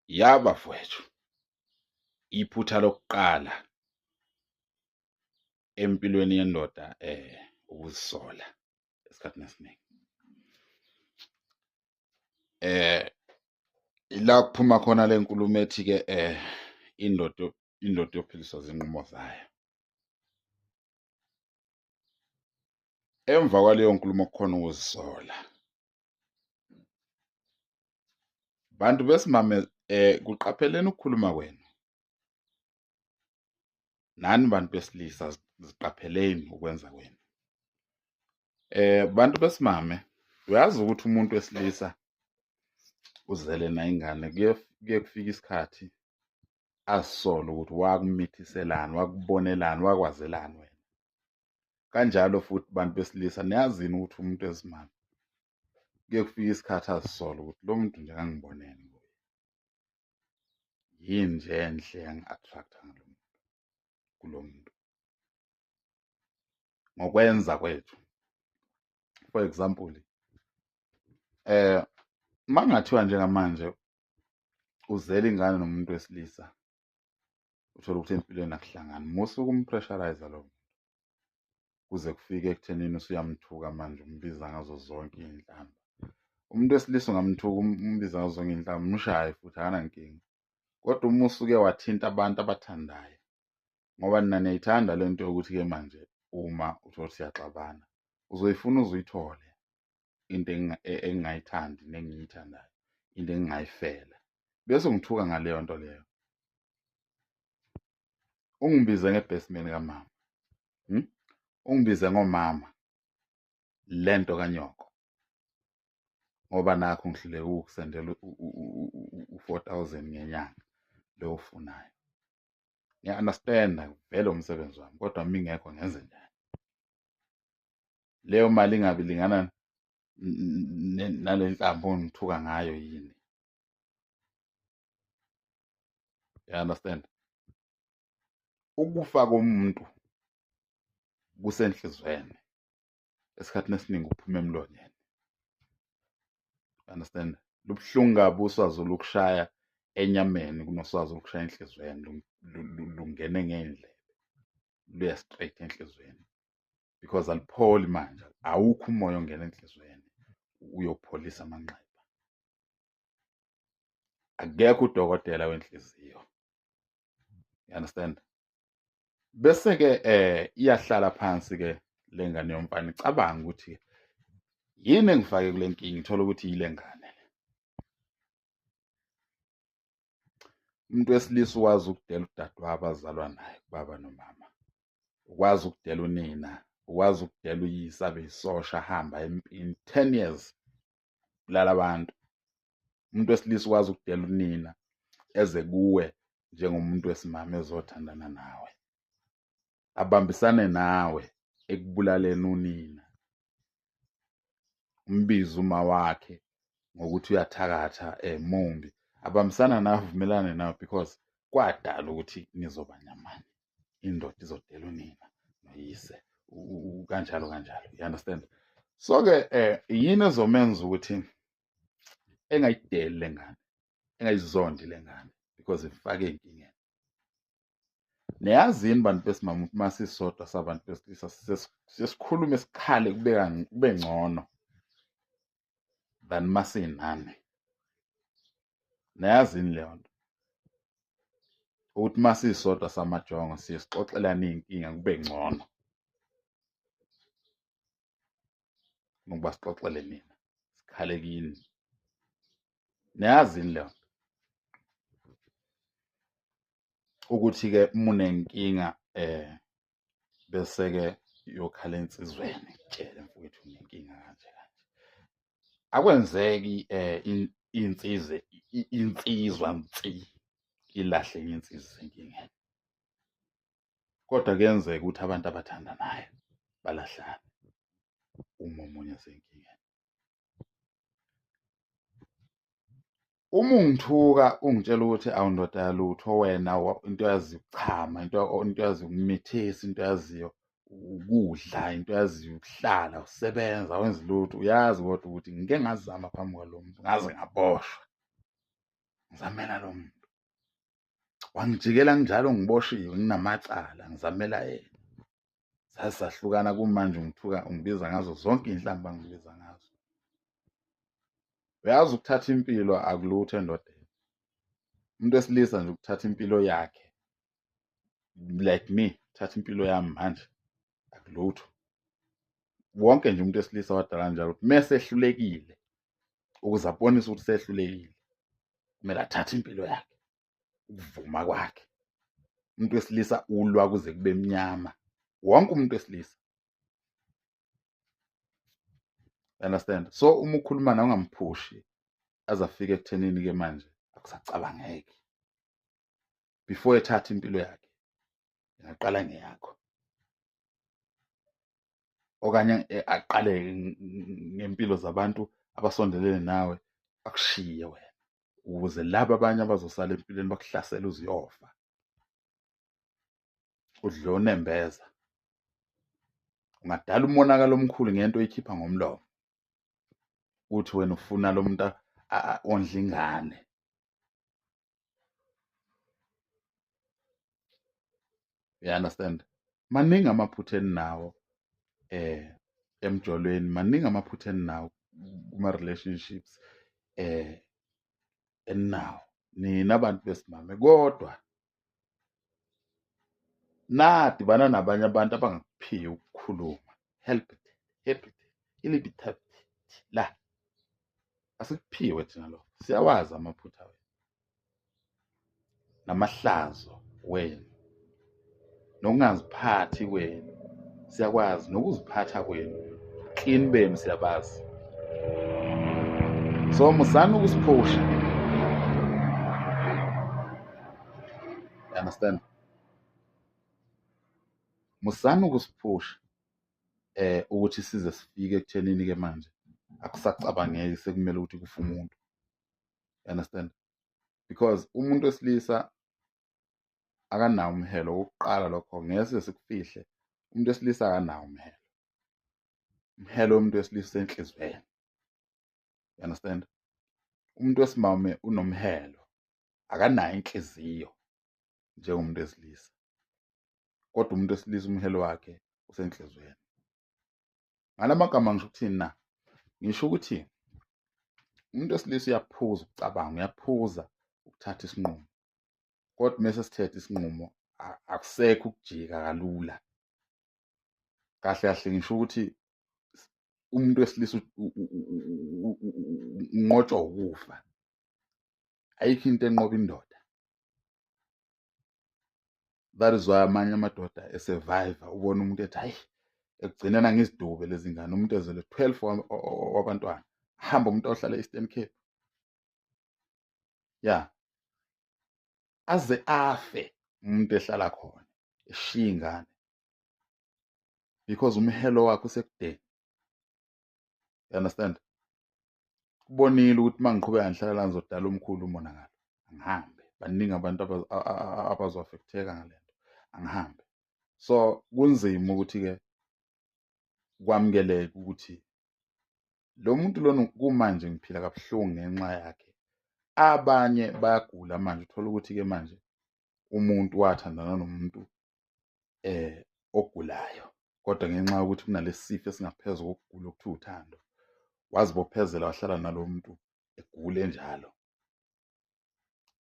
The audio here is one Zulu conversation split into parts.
Ya bafowethu, iphutha lokuqala empilweni yendoda ukuzisola esikhathini esiningi. Ila kuphuma khona le nkulumo ethi-ke indoda indoda yophiliswa zinqumo zayo. Emva kwaleyo nkulumo kukhona ukuzisola. Bantu besimame kuqapheleni ukukhuluma kwenu. Nani bantu besilisa ziqapheleni ukwenza kwenu. Bantu besimame uyazi ukuthi umuntu wesilisa uzele na ingane kuye kuye kufika isikhathi azisole ukuthi wakumithiselani, wakubonelani, wakwazelani wena. Kanjalo futhi bantu besilisa niyazini ukuthi umuntu wesimame kuye kufike isikhathi azisole ukuthi lo muntu nje ngangiboneni kuye. Yini nje enhle yangi-attract-a ngalo muntu kulo muntu. Ngokwenza kwethu for example makungathiwa njengamanje uzele ingane nomuntu wesilisa uthole ukuthi empilweni akuhlangani, musa ukumpressurize lo muntu kuze kufike ekuthenini usuyamthuka manje umbiza ngazo zonke iy'nhlamba. Umuntu wesilisa ungamthuka umbiza ngazo zonke iy'nhlamba umshaye futhi akanankinga, kodwa uma usuke wathinta abantu abathandayo ngoba nina niyayithanda le nto yokuthi-ke manje uma uthole ukuthi siyaxabana uzoyifuna uze uyithole into engingayithandi nengiyithandayo, into engingayifela bese ungithuka ngaleyo nto leyo. Ungibize nge-best man kamama, Ungibize ngomama lento kanyoko ngoba nakho ngihluleka ukukusendela u-4,000 ngenyanga lo ofunayo. Ngiya-understand-a vele umsebenzi wami kodwa uma ingekho ngenze njani? Leyo mali ingabe ilingana nale nhlamba ongithuka ngayo yini? You understand? Ukufa komuntu kusenhlizweni esikhathini esiningi kuphuma emlonyeni. Understand? Lubuhlungu kabi uswazi olukushaya enyameni kunoswazi olukushaya enhlizweni lungene ngey'ndlebe luya straight enhlizweni because alipholi manje, awukho umoya ongena enhlizweni uyopholisa amanxeba. Akekho udokotela wenhliziyo. You understand? Bese-ke iyahlala phansi-ke le ngane yomfana icabanga ukuthi yini engifake kule nkinga, ithola ukuthi yile ngane le. Umuntu wesilisa ukwazi ukudela udadewabo azalwa naye kubaba nomama, ukwazi ukudela unina, ukwazi ukudela uyise abe yisosha ahambe aye empini 10 years bulala abantu. Umuntu wesilisa ukwazi ukudela unina eze kuwe njengomuntu wesimame ezothandana nawe, abambisane nawe ekubulaleni unina, umbize uma wakhe ngokuthi uyathakatha mumbi, abambisana nawe avumelane nawe because kwadala ukuthi nizoba nyamanye, indoda izodela unina noyise kanjalo kanjalo. You understand? So-ke yini ezomenza ukuthi engayideli le ngane, engayizondi le ngane because ifake ey'nkingeni. Niyazi yini bantu besimame ukuthi uma sisodwa sabantu besilisa sesikhulume sikhale kube ngcono than uma siyinani. Niyazi yini leyo nto? Ukuthi uma sisodwa samajongo siye sixoxelane iy'nkinga kube ngcono kunokuba sixoxele nina sikhale kini. Niyazi yini leyo nto? Ukuthi-ke uma unenkinga bese-ke uyokhala ensizweni kutshele mfowethu unenkinga kanje kanje. Akwenzeki insizwe insizwa nsi ilahle enye insizwa isenkingeni, kodwa kuyenzeka ukuthi abantu abathandanayo balahlane uma omunye esenkingeni. Uma ungithuka ungitshela ukuthi awundoda yalutho wena, into yaziyo ukuchama, into yaziyo ukumithisa, into yaziyo ukudla, into yaziyo ukuhlala, usebenza awenzi lutho, uyazi kodwa ukuthi ngike ngazama phambi kwalo muntu ngaze ngaboshwa. Ngizamela lo muntu. Wangijikela njalo ngiboshiwe nginamacala, ngizamela yena. Sasahlukana kumanje ungithuka ungibiza ngazo zonke inhlamba ngibiza ngazo. Uyazi ukuthatha impilo akulutho endodeni. Umuntu wesilisa nje ukuthatha impilo yakhe, like me, thatha impilo yami manje akulutho. Wonke nje umuntu wesilisa wadala njalo ukuthi mese ehlulekile ukuze abonise ukuthi sehlulekile kumele athathe impilo yakhe, ukuvuma kwakhe. Umuntu wesilisa ulwa kuze kube mnyama, wonke umuntu wesilisa. Understand? So uma ukhuluma nawe ungamphushi aze afike ekuthenini ke manje akusacabangeki. Before ethatha impilo yakhe ingaqala ngeyakho, okanye aqale ngempilo zabantu abasondelene nawe, akushiye wena ukuze laba abanye abazosala empilweni bakuhlasele uziyofa, udle unembeza. Ungadala umonakalo omkhulu ngento oyikhipha ngomlomo, uthi wena ufuna lo muntu ondle ingane. You understand? Maningi amaphutha eninawo emjolweni, maningi amaphutha eninawo kuma relationships eninawo nina abantu besimame, kodwa nadibana nabanye abantu abangakuphiwi ukukhuluma. Help it, help it, ilibitap la asikuphiwe thina lokho, siyawazi amaphutha wenu namahlazo wenu nokungaziphathi kwenu, siyakwazi nokuziphatha kwenu, clean benu siyabazi. So musani ukusiphusha, you understand? Musani ukusiphusha ukuthi size sifike ekuthenini ke manje akusacabangeki, sekumele ukuthi kufe umuntu. You understand? Because umuntu wesilisa akanawo umhelo. Wokuqala lokho ngeke sikufihle, umuntu wesilisa akanawo umhelo. Umhelo womuntu wesilisa usenhliziyweni. You understand? Umuntu wesimame unomhelo, akanayo inhliziyo njengomuntu wesilisa, kodwa umuntu wesilisa umhelo wakhe usenhliziyweni. Ngalamagama ngisho ukuthini na? Ngisho ukuthi umuntu wesilisa uyaphuza ukucabanga, uyaphuza ukuthatha isinqumo, kodwa mase sithethe isinqumo akusekho ukujika kalula. Kahle kahle ngisho ukuthi umuntu wesilisa unqotshwa ukufa. Ayikho into enqoba indoda. That is why amanye amadoda esurvive, ubona umuntu ethi hayi ekugcineni angizidube lezi ngane, umuntu ezele 12 wabantwana, hamba umuntu ohlala e-Eastern Cape, ya aze afe umuntu ehlala khona eshiya ingane, because umhelo wakhe usekudeni. You understand? Kubonile ukuthi mangiqhubeka ngihlala la ngizodala omkhulu umonakalo, angihambe. Baningi abantu abazo-affecteka ngalento, angihambe. So kunzima ukuthi-ke kwamukeleke ukuthi lo muntu lona kumanje ngiphila kabuhlungu ngenxa yakhe. Abanye bayagula manje, uthola ukuthi-ke manje umuntu wathandana nomuntu ogulayo, kodwa ngenxa yokuthi kunalesi sifo esingaphezu kokugula okuthiwa uthando, wazibophezela wahlala nalo muntu egule njalo.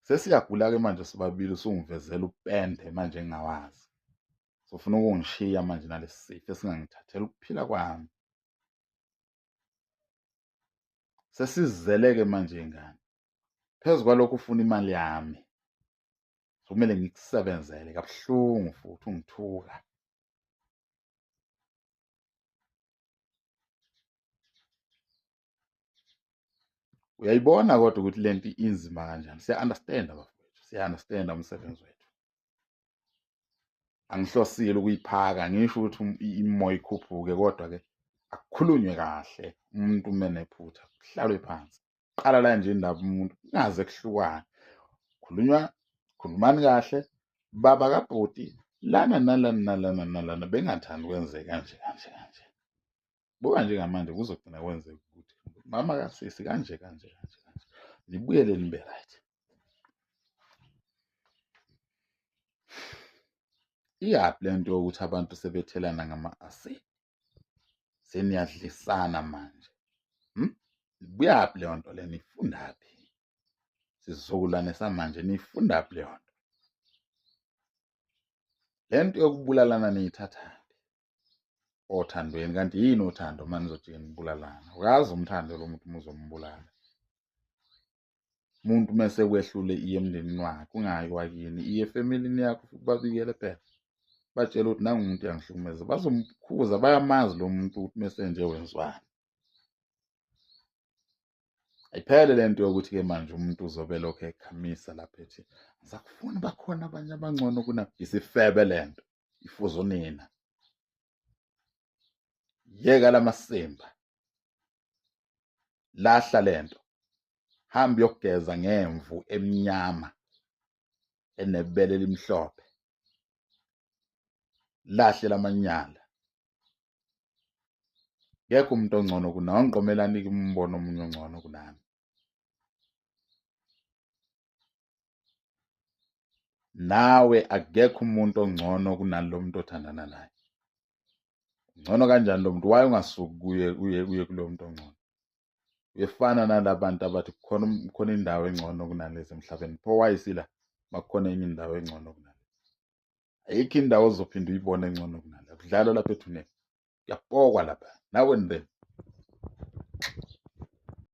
Sesiyagula-ke manje sobabili, usungivezela upende manje engingawazi, sofuna ukungishiya manje nalesi sifo esingangithathela ukuphila kwami. Sesizeleke manje ingane, phezu kwalokho ufuna imali yami, kumele ngikusebenzele kabuhlungu futhi ungithuka. Uyayibona kodwa ukuthi lento inzima kanjani. Siya-understand abafowethu, siya-understand umsebenzi wethu. Angihlosile ukuyiphaka, ngisho ukuthi imoya ikhuphuke, kodwa ke akukhulunywe kahle. Umuntu uma enephutha kuhlalwe phansi, qala la nje indaba, umuntu kungaze kuhlukane, khulunywa, khulumani kahle. Baba kabhuti lana nalana nalana nalana bengathandi kwenzeka kanje kanje kanje. Buka njengamanje kuzogcina kwenzeka ukuthi mama kasisi kanje kanje kanje kanje, nibuyele nibe right. Iyaphi le nto yokuthi abantu sebethelana ngama-acid? Seniyadlisana manje. Ibuyaphi leyo nto le, niyifundaphi? Sizukulwane samanje niyifundaphi leyo nto? Le nto yokubulalana niyithathaphi othandweni? Kanti yini uthando uma nizojike nibulalana? Ukazi umthando lo muntu uma uzombulala. Umuntu mese kwehlule iye emndenini wakhe, ungayi kwakini, iye efamilini yakho futhi babikele phela. Batshele ukuthi nangu umuntu uyangihlukumeza, bazomkhuza, bayamazi lo muntu ukuthi mese nje wenziwani. Ayiphele le nto yokuthi-ke manje umuntu uzobe lokhu ekhamisa lapha ethi ngisakufuni, bakhona abanye abangcono kuna. Isifebe le nto, ifuza unina. Yeka lamasimba, lahla le nto, hamba uyogeza ngemvu emnyama enebele elimhlophe, lahle lamanyala. Ngekho umuntu ongcono kunawe, ngiqomelani-ke umbono omunye ongcono kunami. Nawe akekho umuntu ongcono kunalo muntu othandana naye. Ngcono kanjani lo muntu? Why ungasuki kuye uye kuye kulo muntu ongcono? Uyefana nalabantu abathi khona khona indawo engcono kunalezi emhlabeni. Pho why sila makukhona enye indawo engcono kunale? Ayikho indawo ozophinda uyibone engcono kunale. Akudlalwa lapha ethuneni. Kuyapokwa lapha. Now and then.